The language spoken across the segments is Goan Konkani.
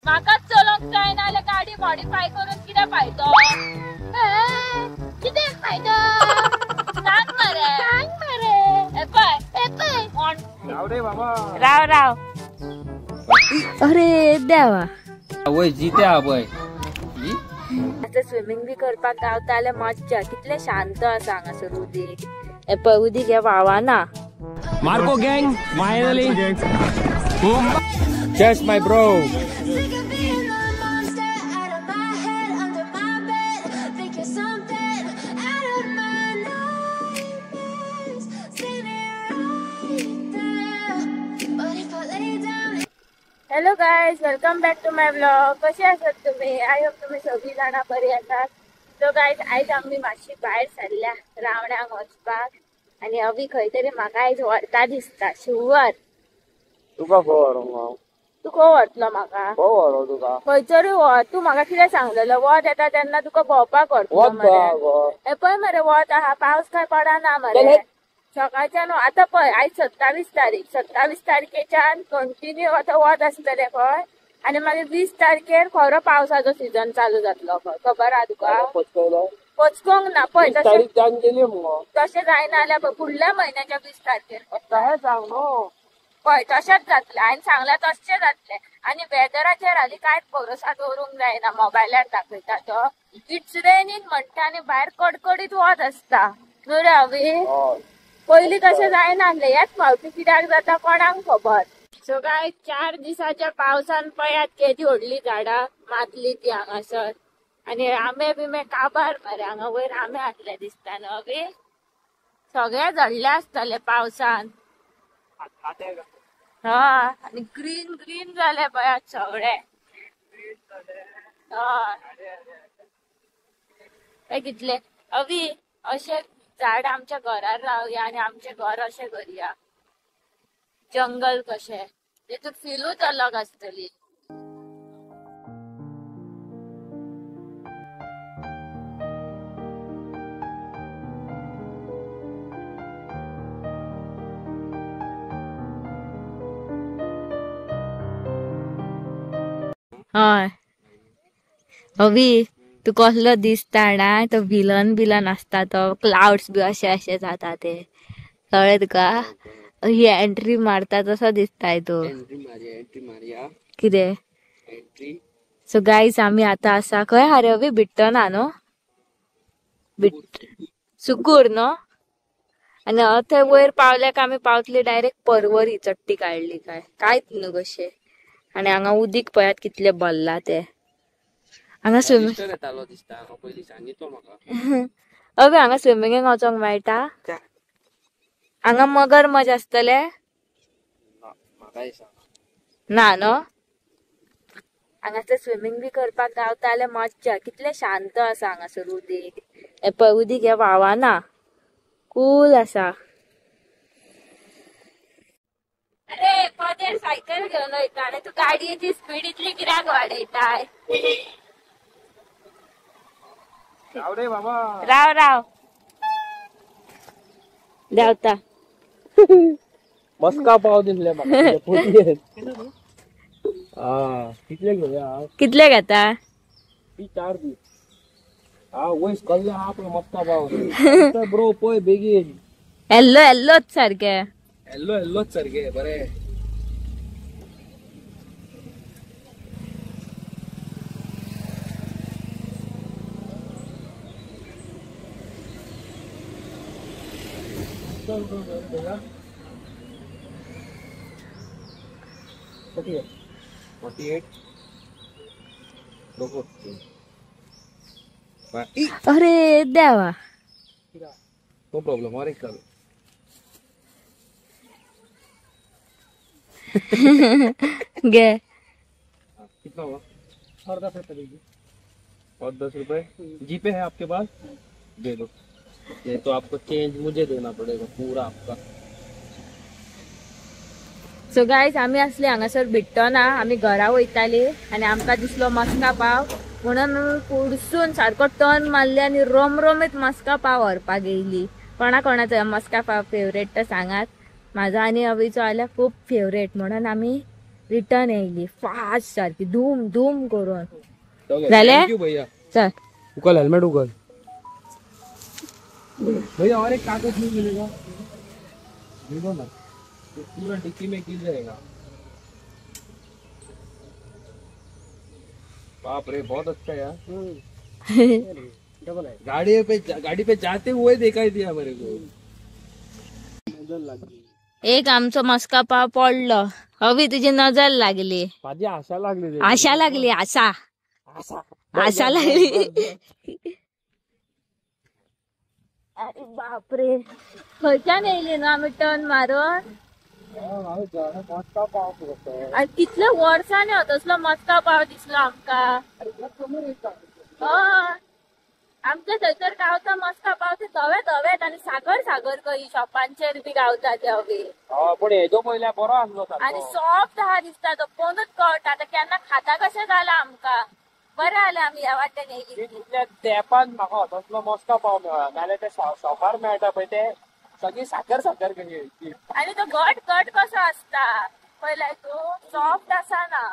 म्हाकाच चलोवंक जायना जाल्यार गाडी मॉडिफाय करून कितें फायदो? कितें फायदो सांग मरे, सांग मरे. हे पळय, हे पळय. राव रे बाबा, राव राव. अरे देवा, वय जिते हा पळय. आतां स्विमींग बी करपाक गावता जाल्यार मज्जा. कितलें शांत आसा हांगासर उदीक. हे पळय उदीक हे व्हांवना. Marco gang finally. Cheers my bro. Hello guys, welcome back to my vlog. कसे आसात तुम्ही? I hope तुम्ही सगळी जाणां बरी आसात. सो गायज, आयज आमी मातशी भायर सरल्या रावण्याक वचपाक आनी अवी खंय तरी म्हाका आयज व्हरता दिसता. शुवर तुका खंय व्हरूंक हांव? तूं खंय व्हरतलो म्हाका? खंय व्हरू तुका? खंयतरी व्हर. तूं म्हाका कितें सांगलेलो? वत येता तेन्ना तुका भोंवपाक व्हरतलो मरे. हे पळय मरे वत आहा, पावस काय पडना मरे सकाळच्यान. आतां पळय आयज 27 तारीख, 27 तारखेच्यान कंटिन्यू आतां वत आसतलें खंय. आनी मागीर 20 तारखेर खरो पावसाचो सिजन चालू जातलो खंय. खबर आहा तुका? पचकोंक ना पळय तशें जायना जाल्यार पळय फुडल्या म्हयन्याच्या 20 तारखेर पळय तशेंच जातलें. हांवें सांगलां तशें जातलें. आनी वेदराचेर हालीं कांयच भरोसा दवरूंक जायना. मोबायलार दाखयता तो it's raining म्हणटा आनी भायर कडकडीत वत आसता. न्हू रे अवी? पयलीं तशें जायनासलें. ह्याच फावटी कित्याक जाता कोणाक खबर. सो काय 4 दिसाच्या पावसान पळयात केदी व्हडली झाडां मातली ती हांगासर. आनी आंबे बिंबे काबार मरे. हांगा वयर आंबे हाडले दिसता न्हू अवी? सगळे झडले आसतले पावसान. हय, आनी ग्रीन ग्रीन जाले पळयात सगळे. हय, कितले अवी अशे झाड आमच्या घरार रावया आनी आमचें घर अशें करया, जंगल कशें. तेतून फिलूच अलग आसतली. हय अवी, तूं कसलो दिसता ना तो विलन बिलन आसता तो क्लाउड्स बी अशे अशे जाता ते. कळ्ळें तुका? ही एंट्री मारता तसो दिसताय तूं. कितें? सो गायज, आमी आतां आसा खंय हा रे अवी? बिट्टना न्हू? सुकूर न्हू? आनी थंय वयर पावले काय आमी पावतली डायरेक्ट परवरी. चट्टी काडली काय कांयच न्हू कशें. आनी हांगा उदीक पळयात कितलें भल्लां तें. हांगा स्विमींग अवे हांगा स्विमिंगेक वचोंक मेळटा? हांगा मगर मज आसतले ना न्हू? हांगासर स्विमींग बी करपाक गावता जाल्यार मज्जा. कितलें शांत आसा हांगासर उदीक. हे पळय उदीक हे व्हांवना, कूल आसा. अरे पदेर सायकल घेवन वयता आनी तूं गाडयेची स्पीड इतली कित्याक वाडयताय? राव रे बाबा, राव राव. देंवता. मस्का पाव दिसले म्हाका. कितले घेवया? कितले घेता? 4 दी. हा वयस कसलो आहा पळय मस्का पाव. ब्रो पळय बेगीन. येल्लो येल्लोच सारके. येल्लो येल्लोच सारके. बरें भैया 48. अरे देवा, नो प्रॉब्लम. और एक गे कितना हुआ? और 10 रुपये दीजिए. और 10 रुपए जी पे है आपके पास? दे दो. ये तो आपको चेंज मुझे देना पड़ेगा पूरा आपका. सो गायज, आमी आसले हांगासर बिट्टना. आमी घरा वयताली आनी आमकां दिसलो मस्का पाव म्हणून कुडसून सारको टर्न मारले आनी रोमरोमीत मस्का पाव व्हरपाक येयली. कोणा कोणाचो मस्का पाव फेवरेट तो सांगात. म्हाजो आनी अवीचो जाल्यार खूब फेवरेट म्हणून आमी रिटर्न येयली फास्ट सारकी धूम धूम करून. जालें भैया, चल उकल हेल्मेट उकल भैया. और एक कागज नहीं मिलेगा? देखो ना पूरा डिक्की में गिर जाएगा. बाप रे बहुत अच्छा यार. गाड़ी पे जाते हुए दिखाई दिया मेरे को. एक आमचो मस्का पाव पडलो. हवी तुझी नजर लागली. माझी आशा लागली. आशा लागली. आशा आशा लागली. अरे बापरे खंयच्यान येयली न्हू आमी टर्न मारून. कितले वर्सांनी हो तसलो मस्का पाव दिसलो आमकां. हय आमच्या थंयसर गावता मस्का पाव ते धवे धवेत आनी सागर सागर कही शॉपांचेर बी गावता ते हवी. पूण हेजो पयल्या बरो आसलो आनी सॉफ्ट आहा दिसता तो पळोवनूच कळटा. आतां केन्ना खाता कशें जालां आमकां. बरें जालें आमी ह्या वाटेन येयली. तितल्या तेंपान म्हाका तसलो मस्का पाव मेळ्ळा, नाल्यार ते शॉपार मेळटा पळय ते सगळी साकर साकर कशी. आनी तो घट घट कसो आसता पळयलाय तूं, सॉफ्ट आसा ना.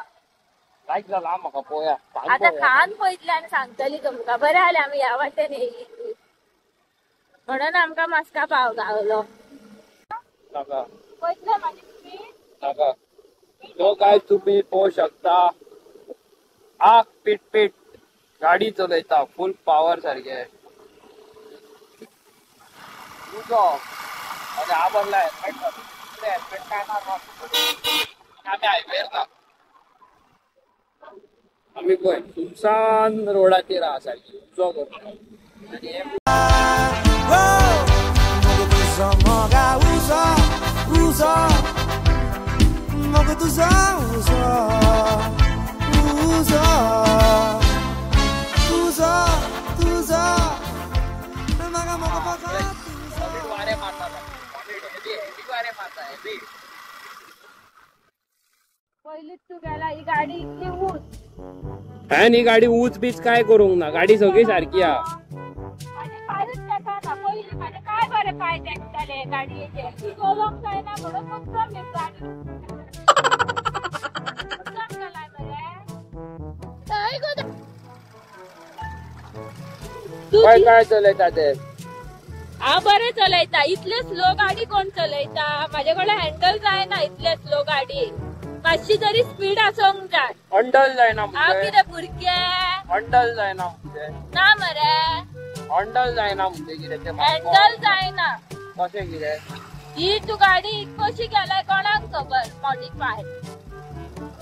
लायक जाला म्हाका पळोवया. आतां खावन पळयतले आनी सांगतली तुमकां. बरें जालें आमी ह्या वाटेन येयली म्हणून आमकां मस्का पाव गावलो. पळयतले मागीर तुमी. तो काय तुमी पळोवंक शकता आग पीट पीट गाडी चलयता फुल पावर सारखे. उजो आनी हा बसला हेल्मेट हेल्मेट काय ना आमी हायवेर ना. आमी पळय सुनसान रोडाचेर आहा सारकी उजो करता. आनी पयलीच तूं गेला. ही गाडी इतली ऊंच. हांवें ही गाडी ऊंच बीच काय करूंक ना, गाडी सगळी सारकी आहा. पांयूच तेकाना पयलीं म्हाजे काय बरें पांय तेकताले गाडयेचे. तूं चलोवंक जायना म्हणून मुद्दम ही गाडी मुद्दम गेलाय मरे. काय काय चलयता ते? हांव बरें चलयता. इतले स्लो गाडी कोण चलयता? म्हाजे कडेन हँडल जायना इतले स्लो गाडी. मातशी तरी स्पीड आसोंक जाय. हँडल जायना. हांव कितें भुरगें? हँडल जायना म्हणजे ना मरे. हँडल जायना म्हणजे कितें तें? हँडल जायना कशें कितें? ही तूं गाडी कशी केलाय कोणाक खबर. मॉडिफाय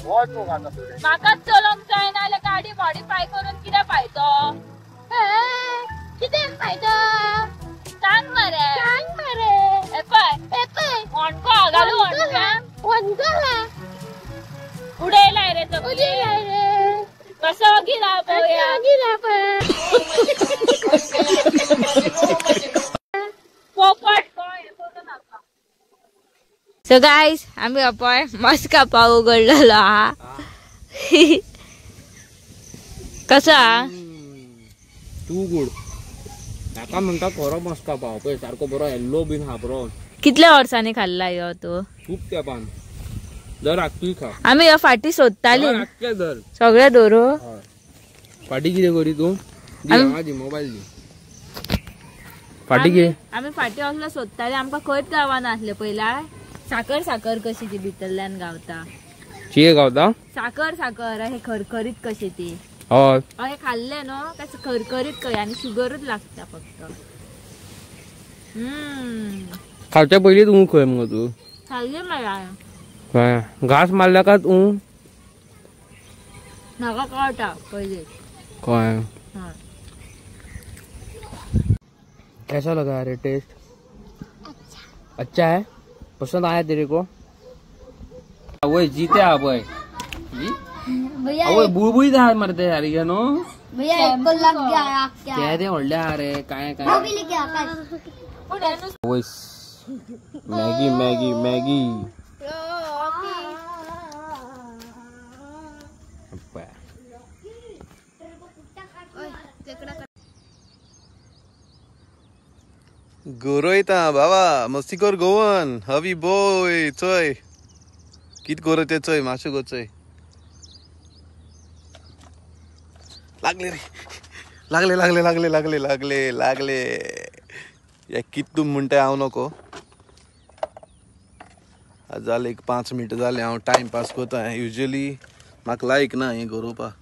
वच मगो आतां फुडें. म्हाकाच चलोवंक जायना जाल्यार गाडी मॉडिफाय करून कितें फायदो? कितें फायदो सांग मरे. सांग मरे. हे पळय हे पळय होणको घालू. होणको उडयलाय रे सगळी. उडयलाय रे. मातसो वगी राव पळोवया. वगी राव पळय. पोपट कळ्ळें करूं नाका. सो गायज आमी पळय मस्का पाव उगडलेलो आहा. कसो आहा? Too good. म्हाका म्हणटा खरो मस्का पाव पळय सारको बरो येल्लो बीन आहा बरो. कितल्या वर्सांनी खाल्ला ह्यो तूं? खूब तेंपान. धर आक्तूय खा. आमी ह्यो फाटी सोदताली. सगळे दवरू. फाटी कितें करी तूं? दी मोबायल दी. फाटी घे. आमी फाटी असलो सोदताली आमकां खंयच गावनासले. पयला साकर साकर कशी ती भितरल्यान गावता. कितें गावता? साकर साकर हे खरखरीत कशी ती. हय हे खाल्ले न्हू काय खरखरीत कशी आनी शुगरूच लागता फक्त. खावच्या पयलीं तूं खंय मगो तूं? खाल्ली मरे. घास मारल्या का तूं? म्हाका कळटा पयलीं. कळ्ळें. कैसा लगा रे टेस्ट? अच्छा अच्छा है? पसंद आया तेरे को? वो जीते आप भैया. वो बुळबुळीत आहा मरते सारखे न्हू भैया. एक को लग गया क्या? ते ते व्हडले आहा रे. काय काय वो भी लेके आता. Maggi Maggi Maggi. गोरोयता बाबा मस्तीखोर गोवन हवी बोय चोय. कित करूं तें चोय मातशें गो चोय लागले रे लागले लागले लागले लागले लागले लागले हे कित म्हणटा हांव नको जालें एक 5 मिनटां जालें हांव टायम पास करता. युजली म्हाका लायक ना हें गरोवपाक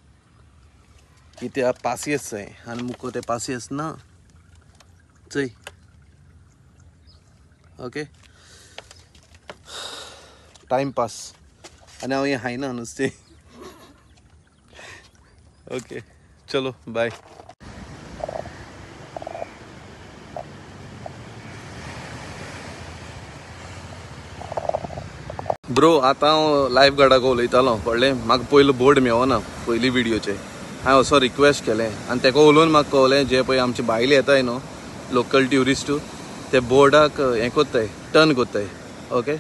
कित्याक पासियेस जाय आनी मुको तें पासियेस ना चोय. ओके टायम पास आनी हांव हें खायना नुस्तें. ओके चलो बाय. ब्रो आतां हांव लायफ गार्डाक उलयतालो कळ्ळें म्हाका पयलो बोर्ड मेवना पयली व्हिडियोचे हांवें असो रिक्वेस्ट केलें आनी तेका उलोवन म्हाका कळ्ळें जे पळय आमचे भायले येताय न्हू लोकल ट्युरिस्ट ते बोर्डाक हें कोत्ताय टर्न कोत्ताय. ओके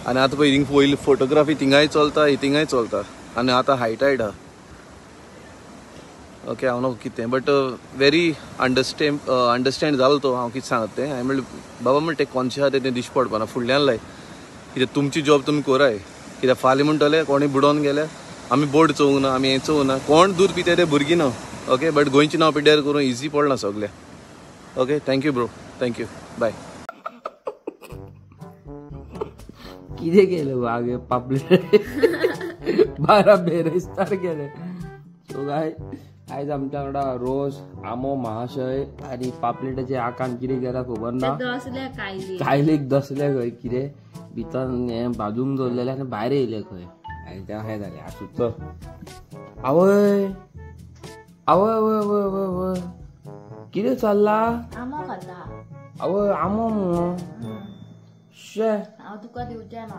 आनी आतां पळय हिंग पयली फोटोग्राफी थिंगाय चलता थिंगाय चलता आनी आतां हाय टायड आहा. ओके हांव न्हू कितें बट वेरी अंडरस्टँड जालो तो हांव कितें सांगता तें. हांवें म्हणलें बाबा म्हणलें तें कोनशें आहा तें दिश्टी पडपाना फुडल्यान लाय कित्याक तुमची जॉब तुमी कोराय कित्याक फाल्यां म्हणटले कोणी बुडोवन गेल्या आमी बोर्ड चोवंक ना आमी हें चोवंक ना कोण दूद पिता ते भुरगीं ना. ओके बट गोंयचें नांव पिड्ड्यार करूं इजी पडना सगळें. Okay thank you bro thank you bye. कितें केलें वागे पापलेट 12 बेरेस्तार केलें. सो गाय आयज आमच्या वांगडा रोस आमो महाशय आनी पापलेटाचे आकान कितें केलां खबर ना. कायलीक दसले खंय कितें भितर हें भाजूंक दवरलेलें आनी भायर येयलें खंय आनी तें अशें जालें. आसूं चल. आवय आवय आवय आवय आवय आवय कितें चल्लां? आमो खाता. आवय आमो मुगो शे हांव तुका दिवचें ना.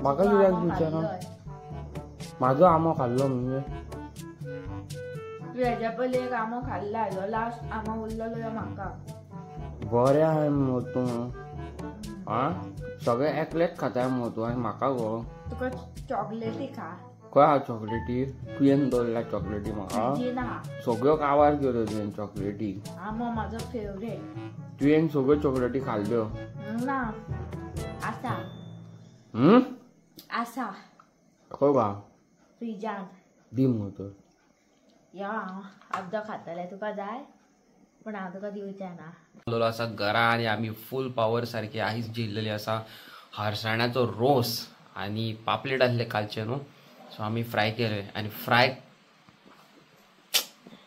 म्हाका कित्याक दिवचें ना? म्हाजो आमो खाल्लो म्हणजे तूं हेज्या पयलीं एक आमो खाल्ला लास्ट आमो उरलेलो म्हाका. बरें आहा मुगो तूं आं सगळें एकलेच खाताय मुगो तूं आनी म्हाका गो. तुका चॉकलेटी खा. खंय आहा चॉकलेटी? तुवें दवरल्या चॉकलेटी म्हाका? सगळ्यो कावार केल्यो तुवें चॉकलेटी. आमो म्हाजो फेवरेट. तुवें सगळ्यो चॉकलेटी खाल्ल्यो? ना आसा. आसा. खंय गा? फ्रिजान. दी मुगो तर. यो हांव अर्दो खातलें तुका जाय पूण हांव तुका दिवचें ना. आसा घरा आनी आमी फूल पावर सारकी आयज जेयल्लेली आसा हरसाण्याचो रोस आनी पापलेट आसले कालचे न्हू. सो आमी फ्राय केले आनी फ्राय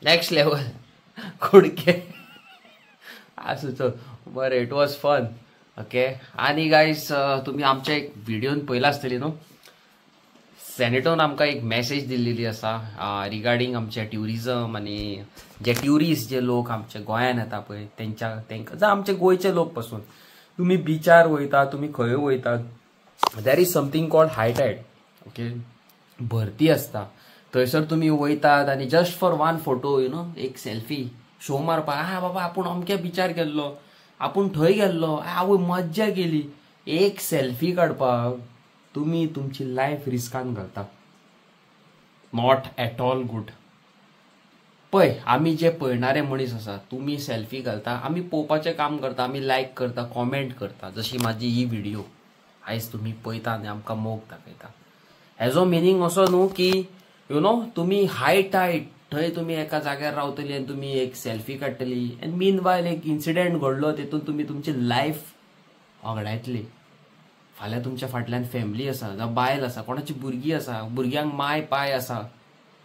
नेक्स्ट लेवल कुडके. आसूं चल बरें it was fun. Okay आनी गायज तुमी आमच्या एक व्हिडियोन पळयला आसतली न्हू सेनेटोन आमकां एक मॅसेज दिल्लेली आसा रिगार्डींग आमचे ट्युरिजम आनी जे ट्युरिस्ट जे लोक आमच्या गोंयान येता पळय तेंच्या तेंकां जावं आमचे गोंयचे लोक पसून तुमी बिचार वयता तुमी खंय वयता there is something called high tide. Okay भरती आसता थंयसर तुमी वयतात आनी just for one photo you know एक सेल्फी शो मारपाक हा बाबा आपूण अमक्या बिचार गेल्लो आपूण थंय गेल्लो आवय मज्जा केली एक सेल्फी काडपाक तुमी तुमची लायफ रिस्कान घालता. Not at all good. पळय आमी जे पळयणारे मनीस आसा तुमी सेल्फी घालता आमी पळोवपाचें काम करता आमी लायक करता कॉमेंट करता. जशी म्हाजी ही व्हिडियो आयज तुमी पळयता आनी आमकां मोग दाखयता. हेजो मिनींग असो न्हू की you know तुमी हाय टायड थंय तुमी एका जाग्यार रावतली आनी तुमी एक सेल्फी काडटली आनी मीन वायल एक इन्सिडंट घडलो तेतून तुमी तुमची लायफ वगडायतली. फाल्यां तुमच्या फाटल्यान फॅमिली आसा जावं बायल आसा कोणाची भुरगीं आसा भुरग्यांक माय पाय आसा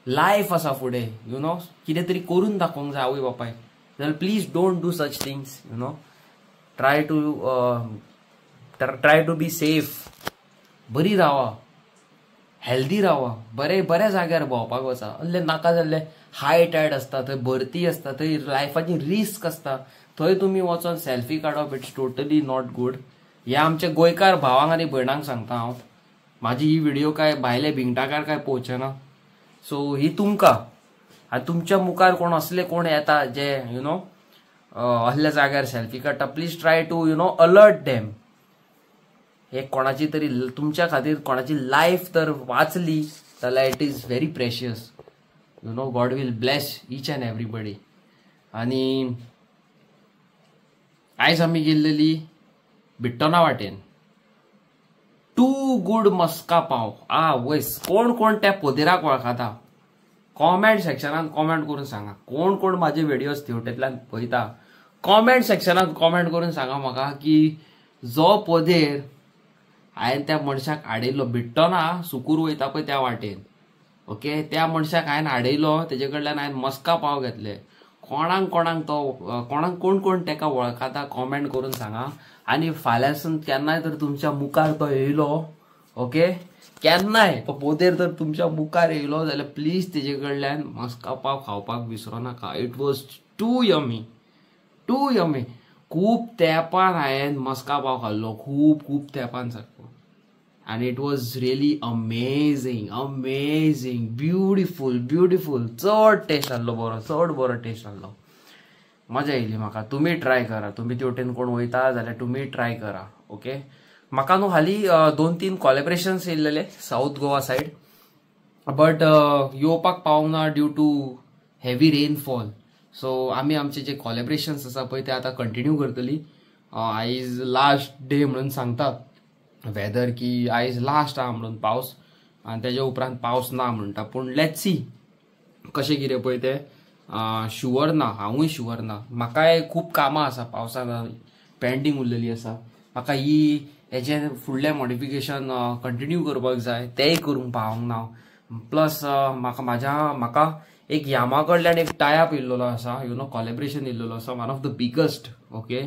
लायफ आसा फुडें you know कितें तरी करून दाखोवंक जाय आवय बापायक. जाल्यार please don't do such things you know try to be safe. बरी रावा हेल्दी रावा बरे बऱ्या जाग्यार भोंवपाक वचा. असले नाका जाल्ले हाय टायड आसता थंय भरती आसता थंय लायफाची रिस्क आसता थंय तुमी वचोन सेल्फी काडप it's totally not good. ह्या आमच्या गोंयकार भावांक आनी भयणांक सांगता हांव म्हाजी ही व्हिडियो काय भायले भिंगटाकार काय पोवचेना. सो ही तुमकां आनी तुमच्या मुखार कोण असले कोण येता जे you know असल्या जाग्यार सेल्फी काडटा please try to you know alert them. एक कोणाची तरी तुमच्या खातीर कोणाची लायफ तर वाचली जाल्यार it is very precious you know. God will bless each and everybody. आनी आयज आमी गेल्लेली बिट्टोना वाटेन टू गुड मस्का पाव. आ वयस कोण कोण त्या पोदेराक वळखता कॉमेंट सेक्शनान कॉमेंट करून सांगा. कोण कोण माझे व्हिडिओज थिएटरांतल्यान पळयता कॉमेंट सेक्शनान कॉमेंट करून सांगा म्हाका की जो पोदेर हांवें त्या मनशाक आडयलो बिट्टो ना सुकूर वयता पळय त्या वाटेन. ओके त्या मनशाक हांवें आडयलो तेजे कडल्यान हांवें मस्का पाव घेतले. कोणाक कोणाक तो कोणाक कोण कोण तेका वळखता कॉमेंट करून सांगा. आनी फाल्यांसून केन्नाय तर तुमच्या मुखार तो येयलो ओके केन्नाय तो पोदेर तर तुमच्या मुखार येयलो जाल्यार प्लीज तेजे कडल्यान मस्का पाव खावपाक विसरो नाका. It was too yummy too yummy. खूब तेंपान हांवें मस्का पाव खाल्लो खूब खूब तेंपान सारको. आनी it was really amazing amazing beautiful beautiful. चड टेस्ट आहलो बरो चड बरो टेस्ट आहलो. मजा येयली म्हाका. तुमी ट्राय करा. तुमी ते वटेन कोण वयता जाल्यार तुमी ट्राय करा. ओके म्हाका न्हू हालीं 2-3 कॉलेब्रेशन्स येयल्ले सावथ गोवा सायड बट येवपाक पावूंक ना due to heavy rainfall. So आमी आमचे जे कॉलेब्रेशन्स आसा पळय ते आतां कंटिन्यू करतली. आयज लास्ट डे म्हणून सांगता वेदर की आयज लास्ट आहा म्हणून पावस आनी तेज्या उपरांत पावस ना म्हणटा. पूण let's see कशें कितें पळय तें शुवर ना. हांवूय शुवर ना. म्हाकाय खूब कामां आसा पावसान पेंडींग उरलेली आसा. म्हाका ही हेजें फुडलें मॉडिफिकेशन कंटिन्यू करपाक जाय तेंय करूंक पावूंक ना. प्लस म्हाका म्हाज्या म्हाका एक यामा कडल्यान एक टायप येयल्लो आसा you know collaboration येयल्लो आसा one of the biggest. Okay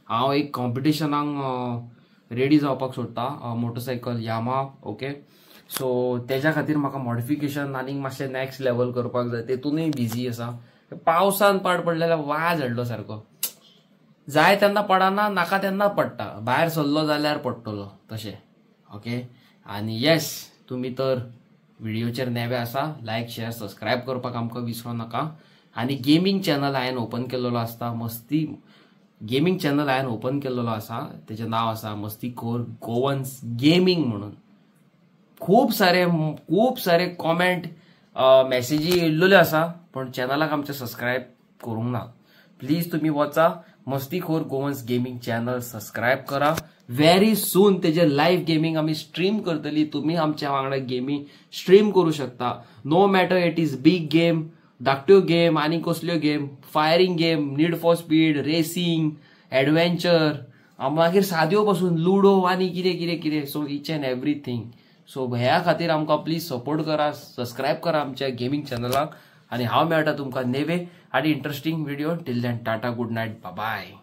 हांव एक कॉम्पिटिशनाक रेडी जावपाक सोदता मोटरसायकल यामा. ओके सो तेज्या खातीर म्हाका मॉडिफिकेशन आनीक मातशें नॅक्स्ट लेवल करपाक जाय तेतूनय बिजी आसा. पावसान पाड पडलेल्या वाज हाडलो सारको. जाय तेन्ना पडना नाका तेन्ना पडटा. भायर सरलो जाल्यार पडटलो तशें. ओके आनी येस तुमी तर व्हिडियोचेर नवे आसा लायक शेअर सबस्क्रायब करपाक आमकां विसरो नाका. आनी गेमींग चॅनल हांवें ओपन केल्लो आसता मस्ती गेमींग चॅनल हांवें ओपन केल्लो आसा तेजें नांव आसा मस्ती खोर गोवन्स गेमींग म्हणून. खूब सारे कॉमेंट मॅसेजी येयल्ल्यो आसा पण चॅनलाक आमचे सबस्क्रायब करूंक ना. प्लीज तुमी वचा मस्ती खोर गोवन्स गेमींग चॅनल सबस्क्रायब करा. व्हेरी सून तेजे लायव्ह गेमींग आमी स्ट्रीम करतली. तुमी आमच्या वांगडा गेमी स्ट्रीम करू शकता. No matter it is big game धाकट्यो गेम आनी कसल्यो game firing game need for speed racing adventure मागीर साद्यो पासून लुडो आनी कितें कितें कितें. So each and everything. So ह्या खातीर आमकां प्लीज सपोर्ट करा सबस्क्रायब करा आमच्या गेमींग चॅनलाक. आनी हांव मेळटा तुमकां नेवे आनी interesting video. Till then tata good night bye.